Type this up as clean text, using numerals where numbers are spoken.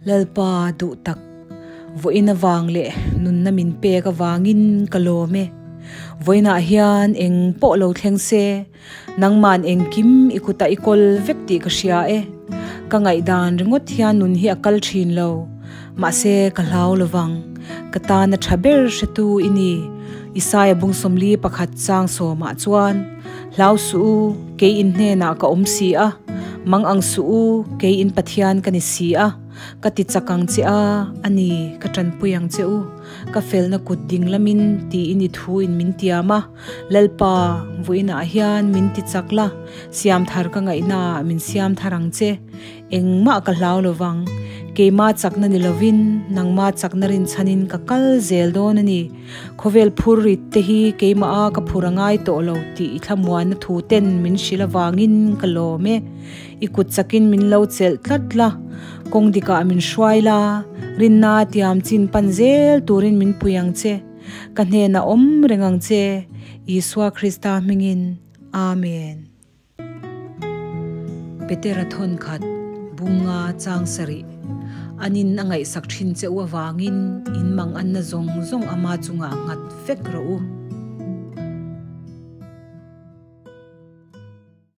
Lalpa duh tak, vawiin avang leh nunna min pek avangin ka lawm e. Vawiinah hian eng pawh lo thleng se, nangman engkim i kutah i kawl vek tih ka hria e. Ka ngaihdan ringawt hian nun hi a kal thin lo, mahse ka hlau lovang, ka tana tha ber hretu i ni. Isaia bung 41 chang sawmah chuan, Hlau suh u, kei in hnenah ka awm si a, mang ang suh u, kei in Pathian ka ni si a, ka ti chak ang che a, a ni, ka tanpui ang che u, ka felna kut ding lamin tiin i thu in min tiam a, Lalpa, vawiinah hian min ti chak la, siam thar ka ngaihnaah min siam thar ang che. Engmah ka hlau lovang, keimah chakna ni lovin nangmah chakna rinchhanin ka kal zel dawn a ni. Khawvel phur rit te hi keimah a ka phur a ngai tawh lo tih i thlamuanna thu ten min hrilh avangin ka lawm e. I kut chakin min lo chelh tlat la, kawng dikah min hruai la, rinna tiam chin pan zel turin min pui ang che. Ka hnenah awm reng ang che, Isua Krista hmingin. Amen. Petera thawnkhat, Bunga chang sarih, An in a ngaihsak thin che u avangin in mang anna zawng zawng ama chungah nghat vek rawh u.